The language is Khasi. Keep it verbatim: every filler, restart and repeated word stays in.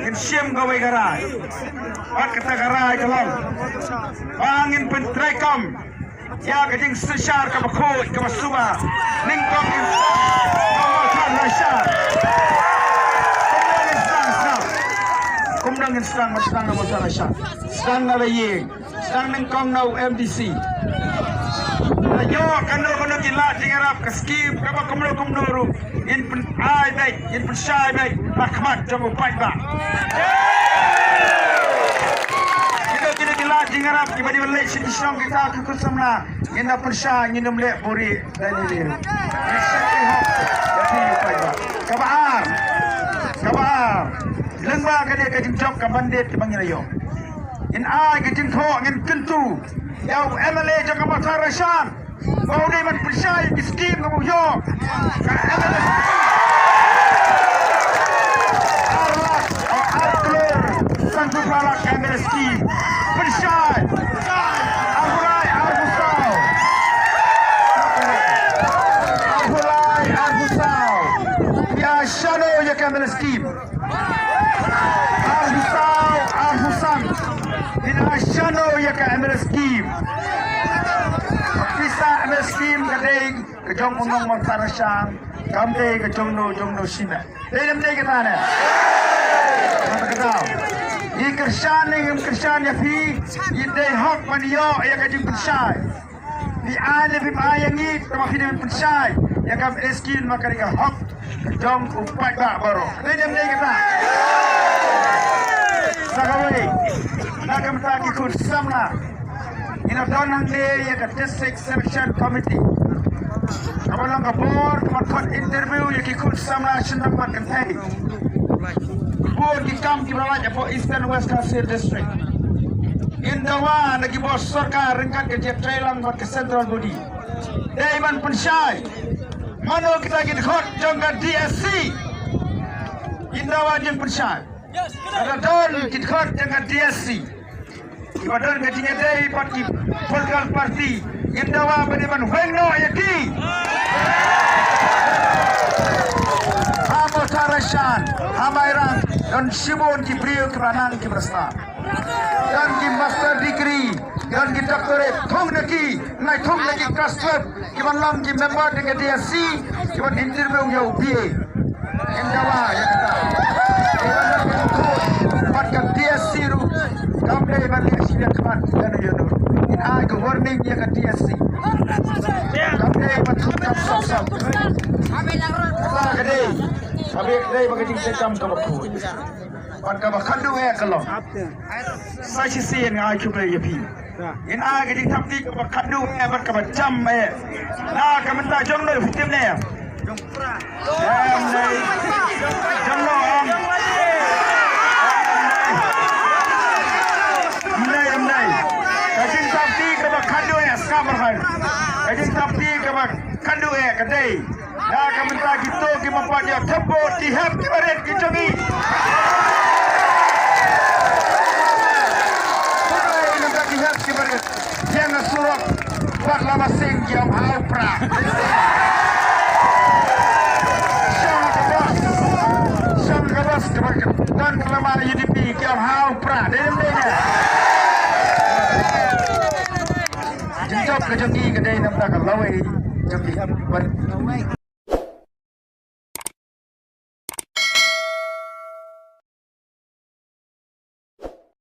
Ngin shim kawei ka rai. Bad kata ka rai ka long ba ngin pyntreikam ïa ka jingsynshar kaba khuid kaba suba. Nyngkong ngin sdang, kumno ngin sdang, sdang. Kumno ngin sdang, sdang, sdang na Mawthadraishan. Sdang na la ïing. Sdang nyngkong na u M D C. La ïoh kano kano ki lad jingïarap, ka skim kaba kumno kumno ruh, ngin pyn-ai beit, ngin pynshai beit ha khmat jong u paidbah. Kino kino ki lad jingïarap kiba dei ban leit sha ki shnong kita ki khun samla, ngin da pynshai, ngin ym leh buhrieh. Dei ne em? Ngin shim ki hok ïa phi u paidbah. Kaba ar, kaba ar, lyngba kane ka jingjop ka mandate kaba ngi la ïoh, ngin ai ka jingthoh, ngin kyntu ïa u M L A jong ka Mawthadraishan ba u dei ban pynshai ïa ki skim kaba u ïoh. Ka M L A skim ar lak, oh, ar klur sanphew phra lak ka M L A skim. Pynshai. Arphew lai, arphew saw. Arphew lai, arphew saw. Phi ai shano ïa ka M L A skim? Arphew saw, arphew san. Phi ai shano ïa ka M L A skim? Pisa M L A skim ka dei ka jong u nong Mawthadraishan, kam dei ka jong no jong no shisha. Dei ne em dei kata ne? Kata ka daw. Ngi kyrshan ne ngim kyrshan ïa phi, ngi dei hok ban ïoh ïa ka jingpynshai. Phi ai ne phim ai ïa ngi, tangba phi dei ban pynshai ïa ka M L A skim, namar ka dei ka hok ka jong u paidbah baroh. Dei ne em dei kata? Sa kawei, na ka bynta ki khun samla, ngi la don hangne ïa ka District Selection Committee kaba long ka bor kaba khot interview ïa ki khun samla shynrang bad kynthei. Bun ki kam kiba la lait hapoh Eastern West Khasi Hills District. Ngin dawa na ki bor sorkar ryngkat ka jingïatreilang bad ka central body, dei ban pynshai mano kita ki dkhot jong ka D S C. Ngin dawa jingpynshai. Lada don ki dkhot jong ka D S C kiba don ka jingïadei bad ki political party, ngin dawa ba dei ban weng noh ïa ki. Ha Mawthadraishan, ha Mairang, don shibun ki briew kiba nang kiba sah. Don ki master degree, don ki doctorate, thung na ki, nai thung na ki class twelve, kiban long ki member jong ka D S C, kiban interview ïa u B A. Ngin dawa ïa kata. Kiban long ki thung, bad ka D S C ruh kam dei ban leh shiliang khmat ïano ïano. Ngin ai ka warning ïa ka D S C. Kam dei ban thung kam sop sop. Kata ka dei, ka dei ba ka jingtrei kam kaba khuid. Bad kaba khadduh eh ka long, sa shisien nga ai khublei ïa phi. Ngin ai ka jingthap kti kaba khadduh eh bad kaba jam eh na ka bynta jong no, phi tip ne? Em, nei. Jong no, em. Em, nei, em, nei. Ka jingthap kti kaba khadduh eh, skam marhai. Ka jingthap kti kaba khadduh eh ka dei na ka bynta kito kiba pat ïa thep vote, ki hep ki barit ki jong ngi. Ki hep ki barit. Ïa nga surok bad lama sing ki ong hau pra. Shong ka bas, shong ka bas ka bas. Don ka lama U D P ki ong hau pra. Dei ne em dei ne? Jingjop ka jong ngi ka dei na bynta ka lawei jong ki hep ki barit.